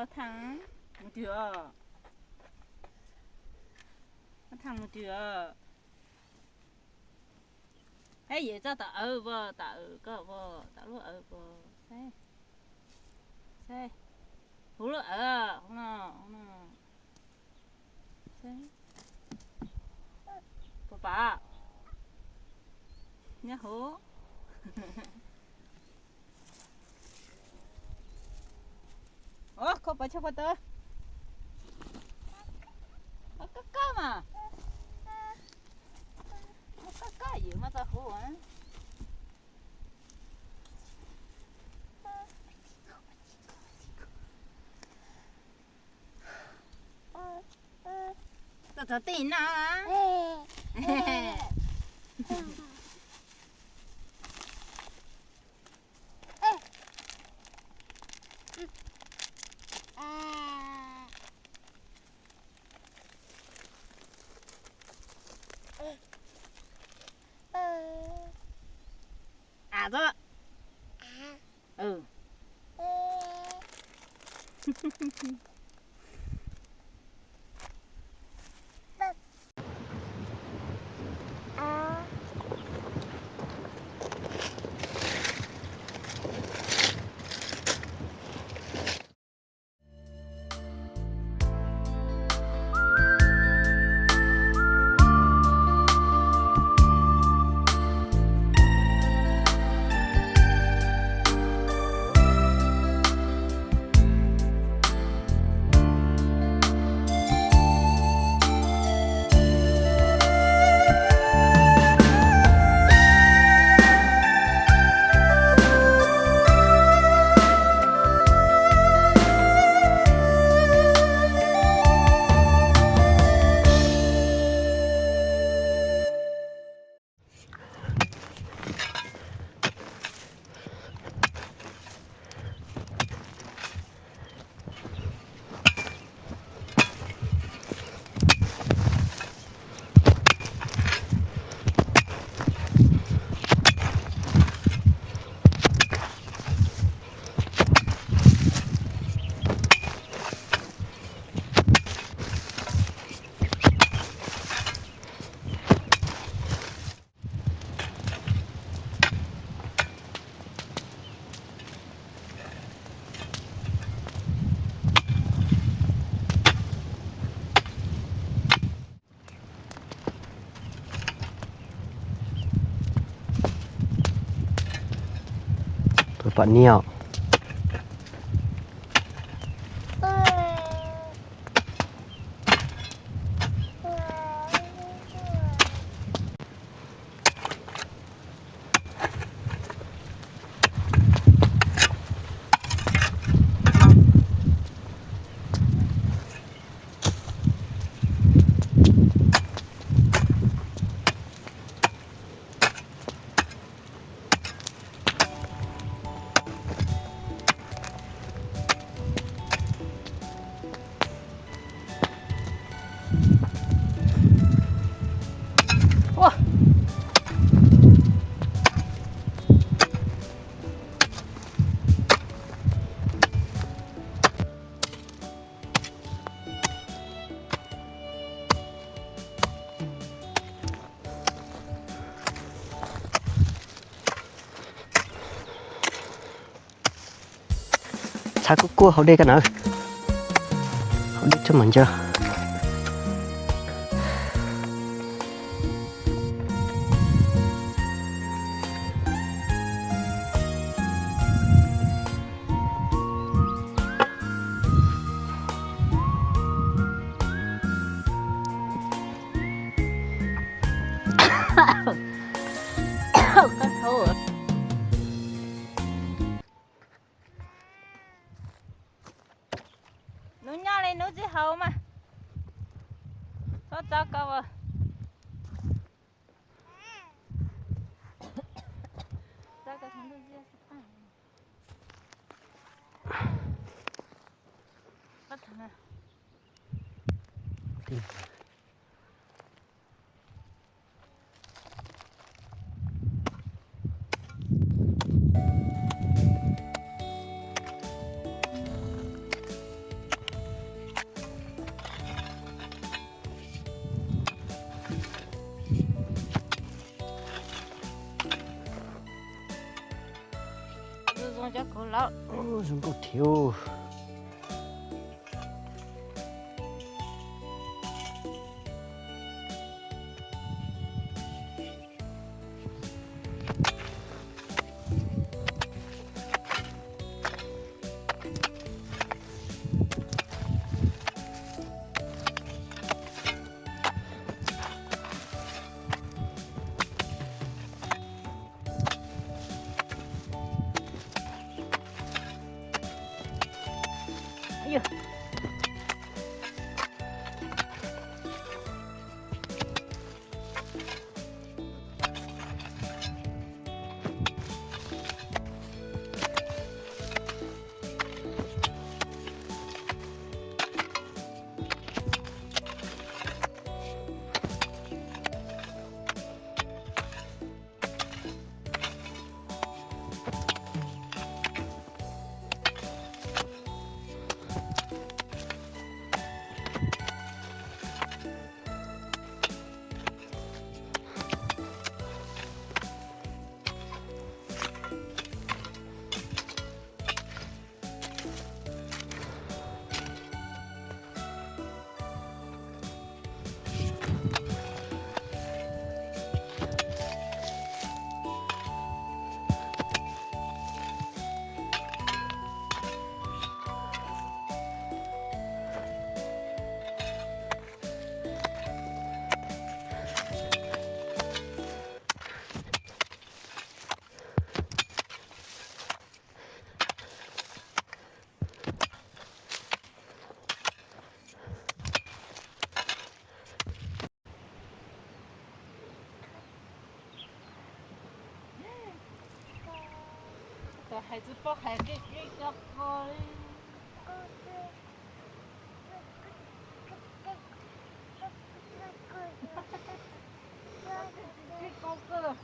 Thaj mus twg os? Thaj mus twg os? Eb, yawm txoj tom awv pos, tom awv koj pos, tom lub awv pos. Saib, saib, huv lub awv, huv no, huv no. Saib, puas pom? Nyob huv. Ua, koj pov chawj pov tawv. Koj koj mas. Koj koj yawm muaj txoj huv. Txog txog tij no. Av txob. Pom niag. Txhab kuj kuj hauv dej koj na. Hauv dej tsuag mas nco. Nub nyob li nub tsis haus mas. Txhob txo ko as. Zoo nkauj thiab. Tus hais tsis paub hais qij qij qoj qoj li. Qij qoj qoj.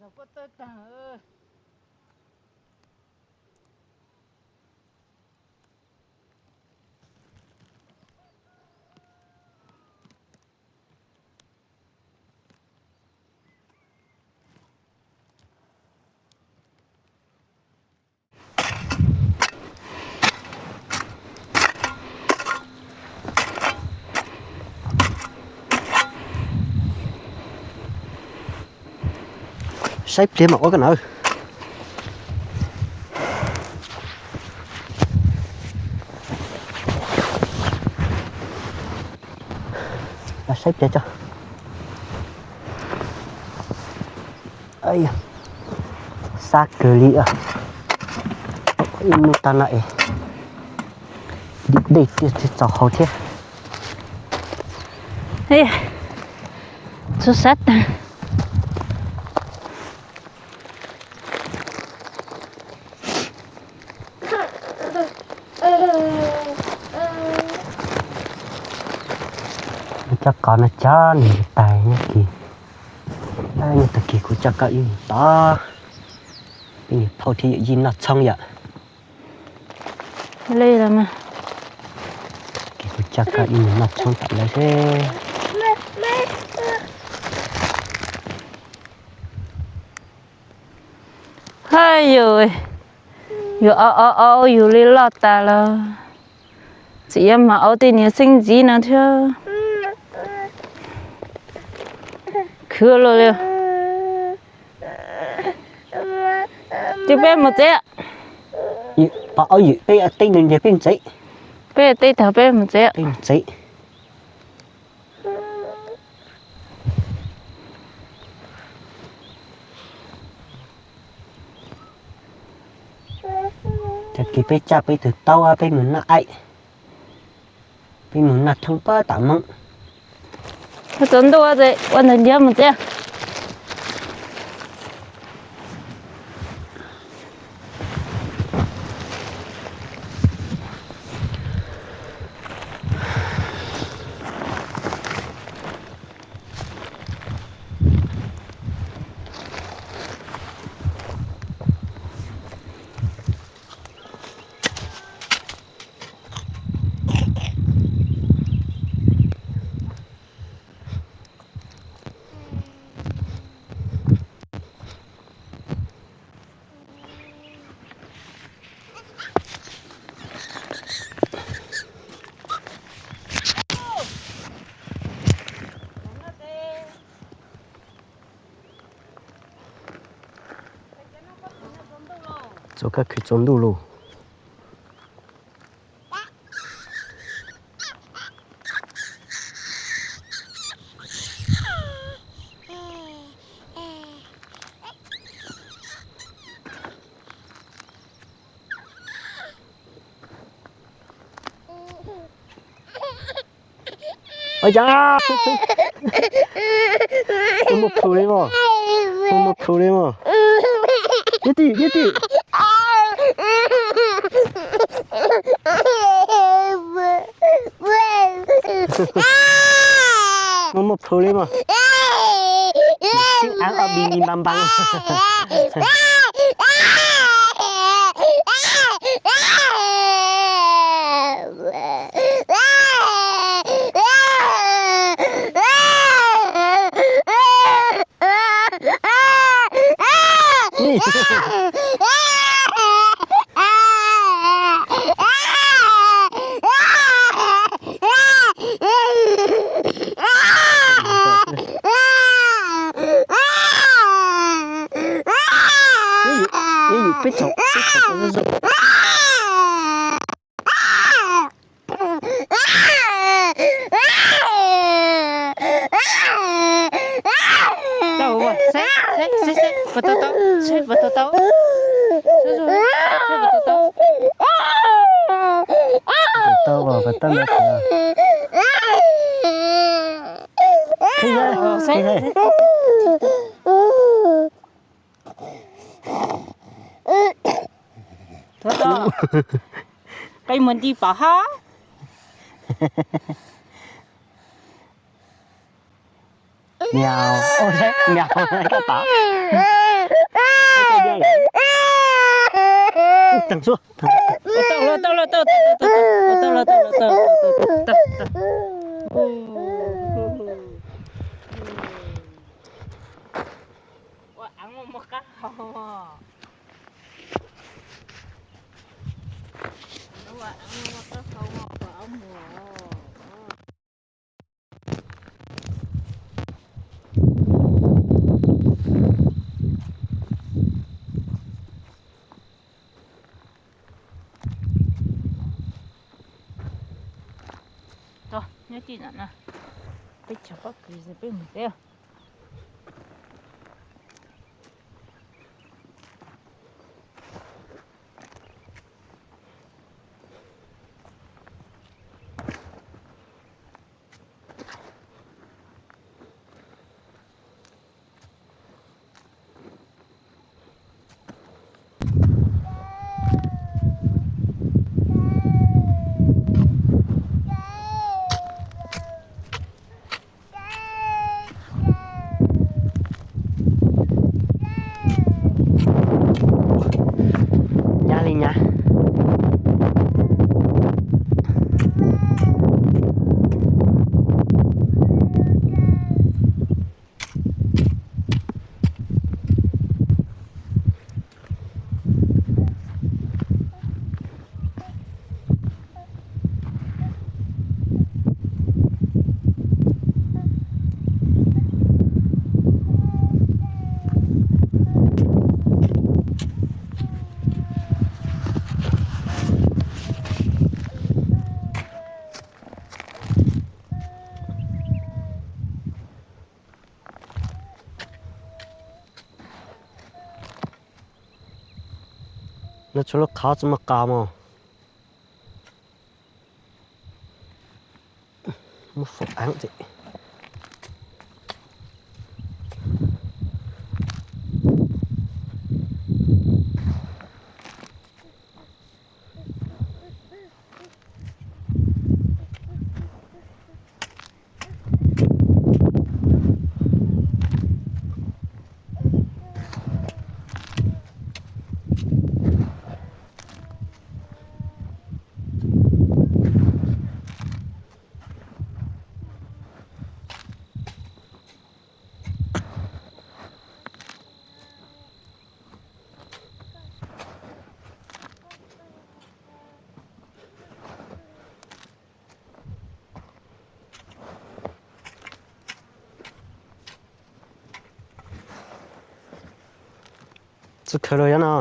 Kuj txawj tag. Saib pliag mam ua koj nawb. Saib pliag tso. Xab kawg li, ib hnub tag no es dim dej thiaj txaus haus thiab. Txhua sab tag. Cov qos no cov nws tais nyob kis, nyob tag kis kuv coj koj ib mus tod. Peb niam phauj thiab yawm yij noj tshoob yom. Li los mas, kuv coj koj ib mus noj tshoob tom lawv seb. Haj yus, yus aub aub aub yus li loj tas los tseem yuav mag aub tej niag xeeb ntxwv no thiab. Khwv luaj li. Ces peb mus tsev. Pov aub ywm peb teb nws ntiag peb mus tsev. Peb teb tag peb mus tsev. Peb mus tsev. Tag kis peb coj peb tus taub peb mus noj aib, peb mus noj thoob pab tam Hmoob. Tsaus ntuj ua ntawd ntiag mus tsev. Txaus kab khwv tsaus ntuj lauj. Ua cas, muaj plhus li mas, muaj plhus li mas. Nyob tim, nyob tim. Muaj muaj plhus li mas. Sib av ob bi li npab npab. Ib yim peb txhaum, peb txhaum zoo zoo. Tau, seb, seb, seb, seb puas tau tau, seb puas tau tau. Seb, seb, seb puas tau tau. Tau, tau, tau, tau. Seb, seb. Thov tau. Qe muag nti pom hab. Mèo. Ô, thế mèo. Các bạn. Tau lawm, tau lawm, tau lawm, tau lawm, tau lawm, tau lawm, tau lawm, tau lawm, tau lawm, tau lawm, tau lawm, tau lawm, tau lawm, tau lawm. Ua, av muaj muaj qab hau. Ua, av muaj muaj qab hau, ua, av muag. Tso, nyob tij ntawm no, peb chaws pob kws peb mus teb. Nyab li nyab. No tshuav lub qhov tsis muaj qos mog. Muab faus eeb ces. Tsis khaws los yog no.